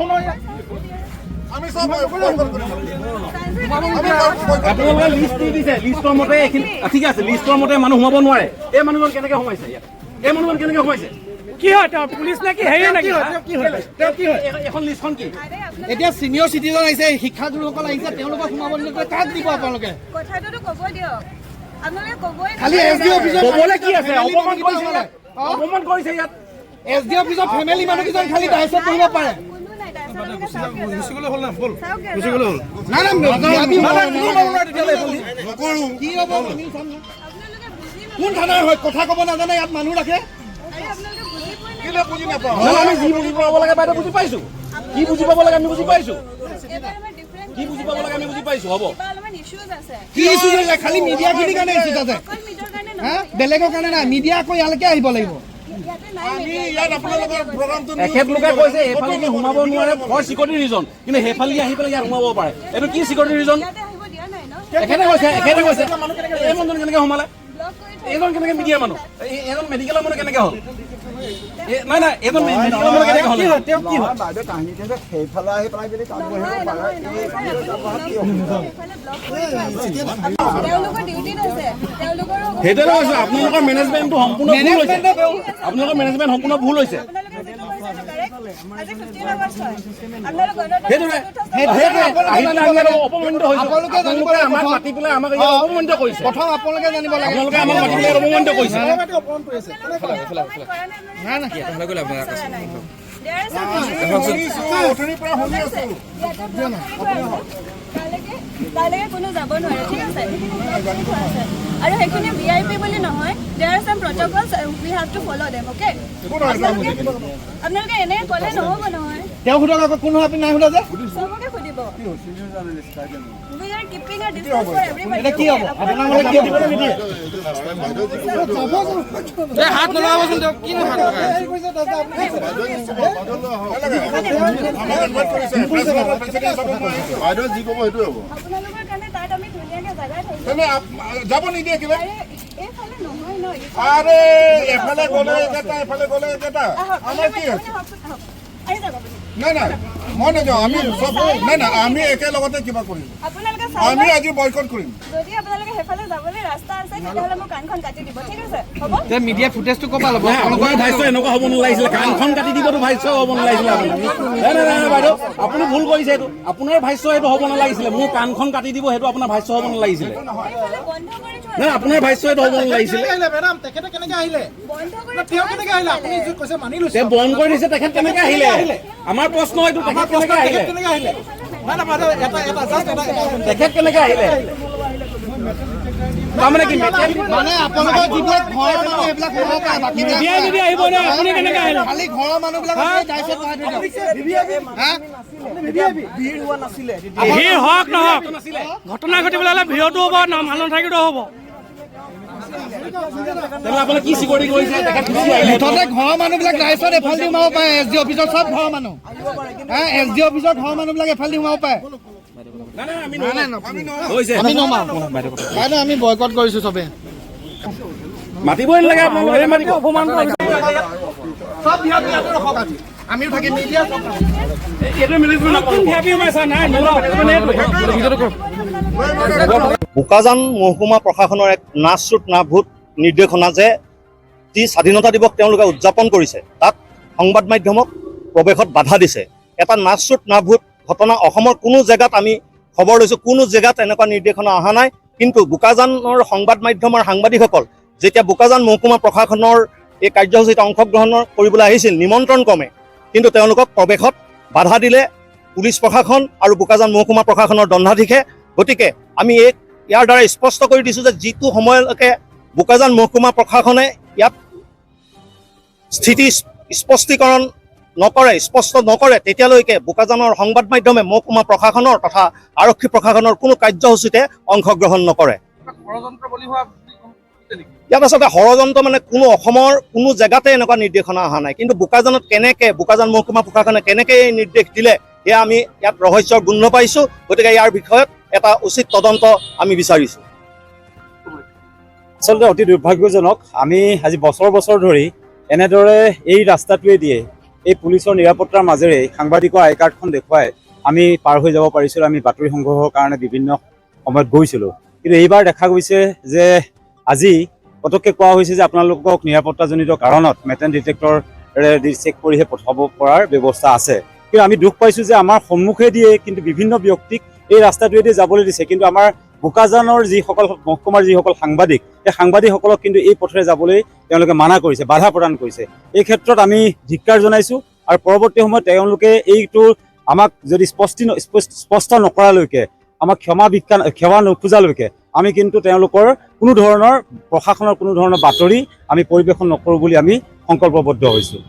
আহোঁ নহয় ইয়াত। আমি চব বয়কট কৰিম। আমি বয়কট। আপোনালোকে লিষ্ট দি দিছে, লিষ্টৰ মতে এইখিনি ঠিক আছে। লিষ্টৰ মতে মানুহ সোমাব নোৱাৰে। এই মানুহজন কেনেকে সোমাইছে ইয়াত? এই মানুহজন কেনেকে সোমাইছে? কি হয় তেওঁ? পুলিচ নে কি, হেৰি নেকি? কি হয় তেওঁ? কি হয় তেওঁ? কি হয়? এখন লিষ্টখন কি? এতিয়া চিনিয়ৰ চিটিজেন আহিছে, শিক্ষাগুৰুসকল আহিছে, তেওঁলোকক সোমাব নিদিলে কাক দিব আপোনালোকে? কথাটোতো ক'ব দিয়ক। আপোনালোকে ক'বই। খালি এছ ডি অফিচৰ ক'বলৈ কি আছে? অপমান কৰিছে ইয়াত, অপমান কৰিছে ইয়াত। এছ ডি অফিচৰ ফেমিলি মানুহকেইজন খালি ডাইচত বহিব পাৰে। কোনো নাই তাৰপিছত। আপোনালোকে চাওক, চাওক। নাই নাই, VIP নকৰোঁ। কি হ'ব আমি চাম না। আপোনালোকে বুজি কোন থানাৰ হয়? কথা ক'ব নাজানে, ইয়াত মানুহ ৰাখে। আৰে, আপোনালোকে বুজি পোৱা নাই। কেলে বুজি নাপাওঁ? নাই, আমি যি বুজি পাব লাগে বাইদেউ বুজি পাইছো। কি বুজি পাব লাগে আমি বুজি পাইছো। এইবাৰ আমাৰ ডিফাৰেণ্ট কি বুজি পাব লাগে আমি বুজি পাইছো, হ'ব। কিবা অলপমান ইছ্যুজ আছে। কি ইছ্যুজ আছে? খালি মিডিয়াখিনিৰ কাৰণে ইছ্যুজ আছে। অকল মিডিয়াৰ কাৰণে হা, নহয়। বেলেগৰ কাৰণে নাই। মিডিয়া আকৌ ইয়ালৈকে আহিব লাগিব। ইয়াতে নাই আমি media। ইয়াত আপোনালোকৰ প্ৰগ্ৰামটো এখেতলোকে কৈছে এইফালেদি সোমাব নোৱাৰে ফৰ চিকিউৰিটি ৰিজন, কিন্তু সেইফালেদি আহি পেলাই ইয়াত সোমাব পাৰে। এইটো কি চিকিউৰিটি ৰিজন? ইয়াতে আহিব দিয়া নাই ন। এখেতে কৈছে, এখেতে কৈছে। এই মানুহজন কেনেকে সোমালে? ব্লক কৰি থৈ এইজন কেনেকে মিডিয়া মানুহ? এইজন মেডিকেলৰ মানুহ কেনেকে হ'ল? নাই নাই, এইজন মেডিকেলৰ মানুহ কেনেকে হ'ল? কি হয় তেওঁ? কি হয়? বাইদেউ, কাহিনীটো যে সেইফালে আহি পেলাই যদি তাত বহিব নহয়। পাৰে। নহয় নহয় ছাৰ, আপুনি শুনক, সেইফালে ব্লক কৰি থোৱা আছে। তেওঁলোকৰ ডিউটিত আছে, তেওঁলোকৰো সেইটোৱে কৈছো, আপোনালোকৰ মেনেজমেণ্টটো সম্পূৰ্ণ ভুল হৈছে। আপোনালোকৰ মেনেজমেণ্ট সম্পূৰ্ণ ভুল হৈছে। আপোনালোকে যিটো কৈছে সেইটো কাৰেক্ট। আজি 15 আগষ্ট হয়। আপোনালোক গণতন্ত্ৰ সেইটোৱে চতুৰ্থ সেইটোৱে আহি পেলাই আমি ইয়াত অপমানিত হৈছো। আপোনালোকে জানিব আপোনালোকে লাগে আমাক প্ৰথম। মাতি পেলাই আমাক ইয়াত অপমানিত কৰিছে। প্ৰথম আপোনালোকে জানিব লাগে। আপোনালোকে আমাক মাতি পেলাই ইয়াত অপমানিত কৰিছে। নাই নাই। শুনিছো, অথনিৰ পৰা শুনি আছো। ইয়াতে ব্লক কৰি থোৱা আছে। তালৈকে কোনো যাব নোৱাৰে, ঠিক আছে? সেইখিনি ব্লক কৰি থোৱা আছে আৰু সেইখিনি ভিআইপি বুলি নহয়। There are some protocols, we have to follow them, okay? আপোনালোকে এনেই ক'লে নহ'ব নহয়। তেওঁ সোধক আকৌ, কোন হয় আপুনি নাই সোধা যে? চবকে সুধিব। We are keeping a distance for everybody. এতিয়া কি হ'ব আপোনাৰ মতে? কি হ'ব? হাত নলগাবচোন তেওঁক, কিনো হাত লগাই? আমাক ইনভাইট কৰিছে প্ৰেছ ক্লাবৰ প্ৰেচিডেণ্ট হিচাপে মই আহিছো। বাইদেউ যি ক'ব সেইটোৱে হ'ব। আপোনালোকৰ কাৰণে তাত আমি ধুনীয়াকে জেগা থৈছোঁ। তেনে যাব নিদিয়ে কিবা? আৰে, এইফালে নহয় ন। আৰে, এফালে গ'লে একেটা, এফালে গ'লে একেটা। আহক। আমাৰ কি আছে? আপুনি আহকচোন, আহক, আহি যাওক আপুনি। নাই নাই, মই নাযাওঁ। আমি চব, নাই নাই, আমি একেলগতে কিবা কৰিম। আপোনালোকে চাই আমি লওক। আজি বয়কট কৰিম। যদি আপোনালোকে সেইফালে যাবলৈ ৰাস্তা আছে, তেতিয়াহ'লে মোৰ কাণখন কাটি দিব, ঠিক আছে? হ'ব। মিডিয়া ফুটেজটো ক'ৰ পৰা ল'ব? নাই, আপোনাৰ ভাষ্য এনেকুৱা হ'ব নালাগিছিলে। কাণখন কাটি দিবতো ভাষ্য হ'ব নালাগিছিলে আপোনাৰ। নাই নাই নাই বাইদেউ, আপুনি ভুল কৰিছে। এইটো আপোনাৰ ভাষ্য এইটো হ'ব নালাগিছিলে। মোৰ কাণখন কাটি দিব, সেইটো আপোনাৰ ভাষ্য হ'ব নালাগিছিলে। সেইফালে বন্ধ কৰি থোৱা নাই, আপোনাৰ ভাষ্য এইটো হ'ব নালাগিছিলে। আহিলে মেডাম, তেখেতে কেনেকে আহিলে? বন্ধ কৰি তেওঁ কেনেকে আহিলে? আপুনি যি কৈছে মানি লৈছে। তেওঁ বন্ধ কৰি দিছে, তেখেত কেনেকে আহিলে? আমাৰ প্ৰশ্ন এইটো, তেখেত কেনেকে আহিলে? তেখেত কেনেকে আহিলে? নাই নাই বাইদেউ, এটা এটা জাষ্ট এটা তেখেত কেনেকে আহিলে? তাৰমানে কি মানে আপোনালোকৰ যিবিলাক ঘৰৰ মানুহ সেইবিলাক সোমাব পাৰে, বাকী মিডিয়াই যদি আহিব নোৱাৰে, আপুনি কেনেকে আহিলে? খালি ঘৰৰ মানুহবিলাক দায়িত্ব বহাই থৈ দিয়ক। হা? ভিৰ হওক নহওক, ঘটনা ঘটিবলৈ হ'লে ভিৰতো হ'ব, মানুহ নাথাকিলেও হ'ব। তেনেহ'লে আপুনি কি চিকিউৰিটি কৰিছে? তেখেত গুচি আহিলে। মুঠতে ঘৰৰ মানুহবিলাক দায়িত্বত এফাল দি সোমাব পাৰে। এছ ডি অফিচৰ চব ঘৰৰ মানুহ, হা, এছ ডি অফিচৰ ঘৰৰ মানুহবিলাক এফাল দি সোমাব পাৰে। নাই নাই, আমি নোৱাৰো। হৈছে। আমি নমাও বাইদেউ, আমি বয়কট কৰিছো চবে। মাতিবই নালাগে আপোনালোকে, মাতিব। অপমান কৰিছে। চব ভিআইপি ইয়াতে ৰখক, আজি আমিও থাকিম, মিডিয়া চব। এইটো মেনেজমেণ্ট। কোন ভিআইপি সোমাইছে? নাই নলওঁ। বোকাজান মহকুমা প্ৰশাসনৰ এক নাশ্ৰুত নাভূত নিৰ্দেশনা যে যি স্বাধীনতা দিৱস তেওঁলোকে উদযাপন কৰিছে, তাত সংবাদ মাধ্যমক প্ৰৱেশত বাধা দিছে। এটা নাশ্ৰুত নাভূত ঘটনা। অসমৰ কোনো জেগাত আমি খবৰ লৈছোঁ, কোনো জেগাত এনেকুৱা নিৰ্দেশনা অহা নাই। কিন্তু বোকাজানৰ সংবাদ মাধ্যমৰ সাংবাদিকসকল যেতিয়া বোকাজান মহকুমা প্ৰশাসনৰ এই কাৰ্যসূচীত অংশগ্ৰহণ কৰিবলৈ আহিছিল নিমন্ত্ৰণ ক্ৰমে, কিন্তু তেওঁলোকক প্ৰৱেশত বাধা দিলে পুলিচ প্ৰশাসন আৰু বোকাজান মহকুমা প্ৰশাসনৰ দণ্ডাধীশে। গতিকে আমি এই ইয়াৰ দ্বাৰা স্পষ্ট কৰি দিছোঁ যে যিটো সময়লৈকে বোকাজান মহকুমা প্ৰশাসনে ইয়াত স্থিতি স্পষ্টীকৰণ নকৰে, স্পষ্ট নকৰে, তেতিয়ালৈকে বোকাজানৰ সংবাদ মাধ্যমে মহকুমা প্ৰশাসনৰ তথা আৰক্ষী প্ৰশাসনৰ কোনো কাৰ্যসূচীতে অংশগ্ৰহণ নকৰে। ইয়াত আচলতে ষড়যন্ত্ৰ মানে কোনো অসমৰ কোনো জেগাতে এনেকুৱা নিৰ্দেশনা অহা নাই। কিন্তু বোকাজানত কেনেকে, বোকাজান মহকুমা প্ৰশাসনে কেনেকে এই নিৰ্দেশ দিলে, সেয়া আমি ইয়াত ৰহস্যৰ গোন্ধ পাইছোঁ। গতিকে ইয়াৰ বিষয়ত এটা উচিত তদন্ত আমি বিচাৰিছোঁ। আচলতে অতি দুৰ্ভাগ্যজনক। আমি আজি বছৰ বছৰ ধৰি এনেদৰে এই ৰাস্তাটোৱে দিয়ে এই পুলিচৰ নিৰাপত্তাৰ মাজেৰে সাংবাদিকৰ আই কাৰ্ডখন দেখুৱাই আমি পাৰ হৈ যাব পাৰিছিলোঁ। আমি বাতৰি সংগ্ৰহৰ কাৰণে বিভিন্ন সময়ত গৈছিলোঁ। কিন্তু এইবাৰ দেখা গৈছে যে আজি পটককৈ কোৱা হৈছে যে আপোনালোকক নিৰাপত্তাজনিত কাৰণত মেটেল ডিটেক্টৰেৰে দি চেক কৰিহে পঠাব পৰাৰ ব্যৱস্থা আছে। কিন্তু আমি দুখ পাইছোঁ যে আমাৰ সন্মুখে দিয়ে কিন্তু বিভিন্ন ব্যক্তিক এই ৰাস্তাটোৱেদি যাবলৈ দিছে, কিন্তু আমাৰ বোকাজানৰ যিসকল মহকুমাৰ যিসকল সাংবাদিক, সেই সাংবাদিকসকলক কিন্তু এই পথেৰে যাবলৈ তেওঁলোকে মানা কৰিছে, বাধা প্ৰদান কৰিছে। এই ক্ষেত্ৰত আমি ধিক্কাৰ জনাইছোঁ আৰু পৰৱৰ্তী সময়ত তেওঁলোকে এইটো আমাক যদি স্পষ্ট নকৰালৈকে, আমাক ক্ষমা ভিক্ষা ক্ষমা নোখোজালৈকে আমি কিন্তু তেওঁলোকৰ কোনো ধৰণৰ প্ৰশাসনৰ কোনো ধৰণৰ বাতৰি আমি পৰিৱেশন নকৰোঁ বুলি আমি সংকল্পবদ্ধ হৈছোঁ।